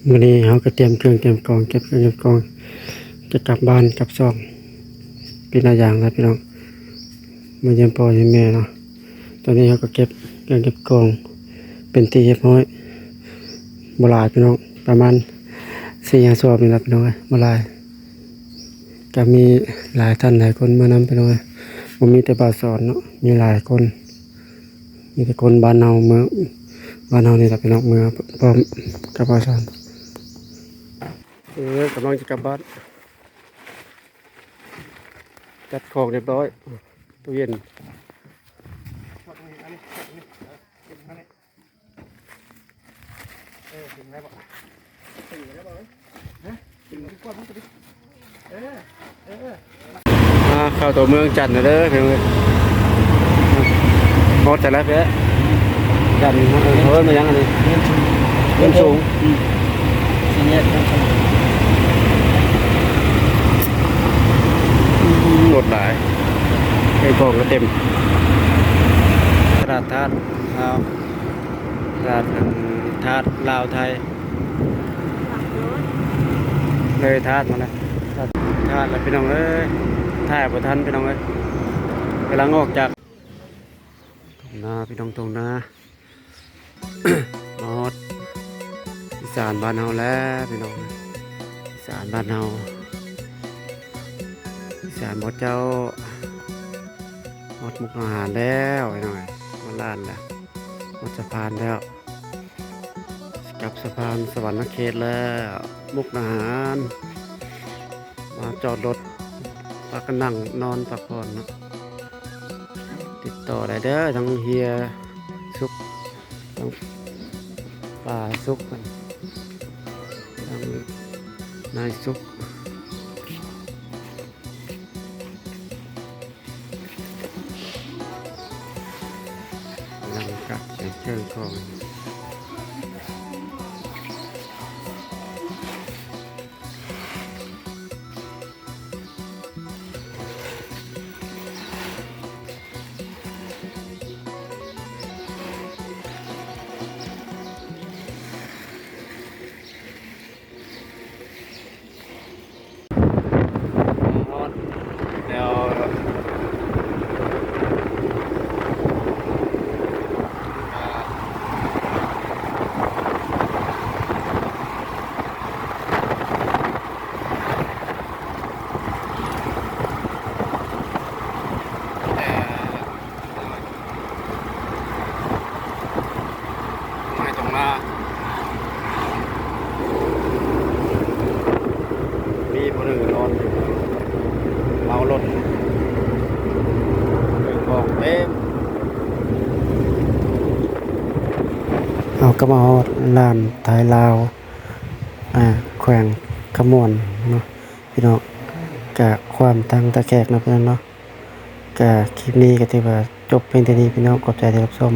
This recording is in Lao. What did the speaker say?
ມື້ນີ້ເຮົາກໍຕຽມເຄື່ອງຕຽມຂອງ ເກັບເຄື່ອງເກັບຂອງ ຈະກັບບ້ານກັບຊ່ອງ ເປັນຫຼາຍຢ່າງນະພີ່ນ້ອງ ມາຢ້ຽມພໍ່ຢ້ຽມແມ່ເນາະ. ຕອນນີ້ເຮົາກໍເກັບເຄື່ອງເກັບຂອງເປັນທີ່ຮຽບຮ້ອຍ ບໍ່ຫຼາຍພີ່ນ້ອງ ປະມານສີ່ຫ້າສອບນີ້ລະພີ່ນ້ອງເອີຍ ບໍ່ຫຼາຍ. ກໍມີຫຼາຍທ່ານຫຼາຍຄົນມານຳພີ່ນ້ອງເອີຍ ບໍ່ມີແຕ່ບ່າວສອນເນາະ ມີຫຼາຍຄົນ ມີແຕ່ຄົນບ້ານເຮົາ ເມືອງບ້ານເຮົານີ້ລະພີ່ນ້ອງ ເມືອພ້ອມກັບບ່າວສອນ. ເອີ ກຳລັງຈະກັບບ້ານ ຈັດຂອງຮຽບຮ້ອຍ ຕູ້ເຢັນ. ອ່າ ເຂົ້າຕົວເມືອງຈັນນະເດີພີ່ນ້ອງເອີຍ ຮອດໃສແລ້ວເພະ ຈັນ ເອີ ເອີ້ນວ່າຫຍັງອັນນີ້ ເງິນສູງ ເງິນສູງ ອືມ ສີ່ແຍກເງິນສູງ ອືມ ລົດຫຼາຍ ເຄື່ອງຂອງກໍເຕັມ ຕະຫຼາດທາດລາວ ຕະຫຼາດທາດລາວໄທ. ເລີຍທາດມາແລ້ວ ທາດແລ້ວພີ່ນ້ອງເອີຍ ຖ່າຍບໍ່ທັນພີ່ນ້ອງເອີຍ ກຳລັງອອກຈາກທົ່ງນາພີ່ນ້ອງ ທົ່ງນາ ມາຮອດອີສານບ້ານເຮົາແລ້ວພີ່ນ້ອງ ອີສານບ້ານເຮົາ ອີສານບໍ່ເຈົ້າ ຮອດມຸກດາຫານແລ້ວພີ່ນ້ອງເອີຍ ຮອດລ້ານແລ້ວ ຮອດສະພານແລ້ວ ກັບສະພານສະຫວັນນະເຂດແລ້ວ ມຸກດາຫານ ມາຈອດລົດ ພາກັນນັ່ງນອນພັກຜ່ອນເນາະ ຕິດຕໍ່ໄດ້ເດີ ທາງເຮຍສຸກ ທາງປ້າສຸກ ທາງນາຍສຸກ. ກຳລັງກັບເຄື່ອງຂອງ. ຮອດແລ້ວ ໄມ້ຕົງນາ ມີຜູ້ໜຶ່ງນອນຢູ່ ເມົາລົດ ເຄື່ອງຂອງເຕັມ. ເຮົາກໍມາຮອດລ້ານໄທລາວ ອ່າ ແຂວງຄຳມ່ວນເນາະ ພີ່ນ້ອງ ກະຂວາມທາງທ່າແຂກເນາະ ພີ່ນ້ອງເນາະ. ກະຄລິບນີ້ກໍຖືວ່າຈົບພຽງເທົ່ານີ້ ພີ່ນ້ອງ ຂອບໃຈທີ່ຮັບຊົມ